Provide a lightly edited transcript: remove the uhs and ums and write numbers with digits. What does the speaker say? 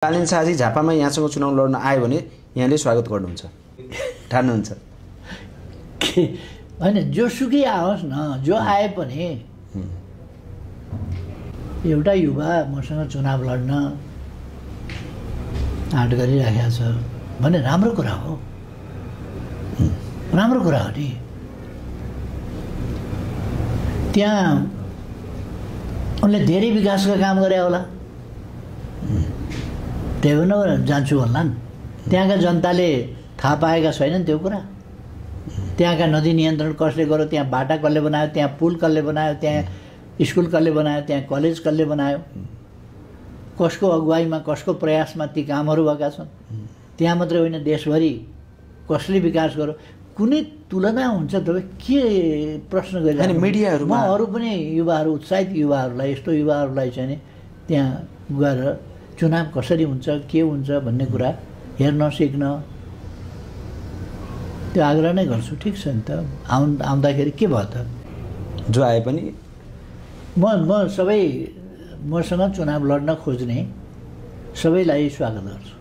कालीन शाहजी झापामा यहाँसँग चुनाव लड्न आयो भने यहाँले स्वागत गर्नुहुन्छ ठान्नुहुन्छ के हैन जोसुकै आओस् न जो आए पनि एउटा युवा मसँग चुनाव लड्न आँट गरिराखेको छ भने राम्रो कुरा हो नि त्यहाँ उनले धेरै विकासका काम गरे होला त्यही भएर जान्छु होला नि त्यहाँका जनताले थाहा पाएका छैनन् त्यो कुरा त्यहाँका नदी नियन्त्रण कसले गर्यो त्यहाँ बाटा कसले बनायो त्यहाँ पुल कसले बनायो त्यहाँ स्कुल कसले बनायो त्यहाँ कलेज कसले बनायो कसको अगुवाईमा कसको प्रयासमा ती कामहरू भएका छन् त्यहाँ मात्रै होइन देशभरि कसले विकास गर्यो कुनै तुलना हुन्छ तपाईँ के प्रश्न गरिरहनु मिडियाहरूमा अरू पनि युवाहरू उत्साहित युवाहरूलाई यस्तो युवाहरूलाई चाहिँ नि त्यहाँ गएर चुनाव कसरी हुन्छ के हुन्छ भन्ने कुरा हेर्न सिक्न त्यो आग्रह नै गर्छु ठिक छ नि त आउँदाखेरि के भयो त जो आए पनि म सबै मसँग चुनाव लड्न खोज्ने सबैलाई स्वागत गर्छु।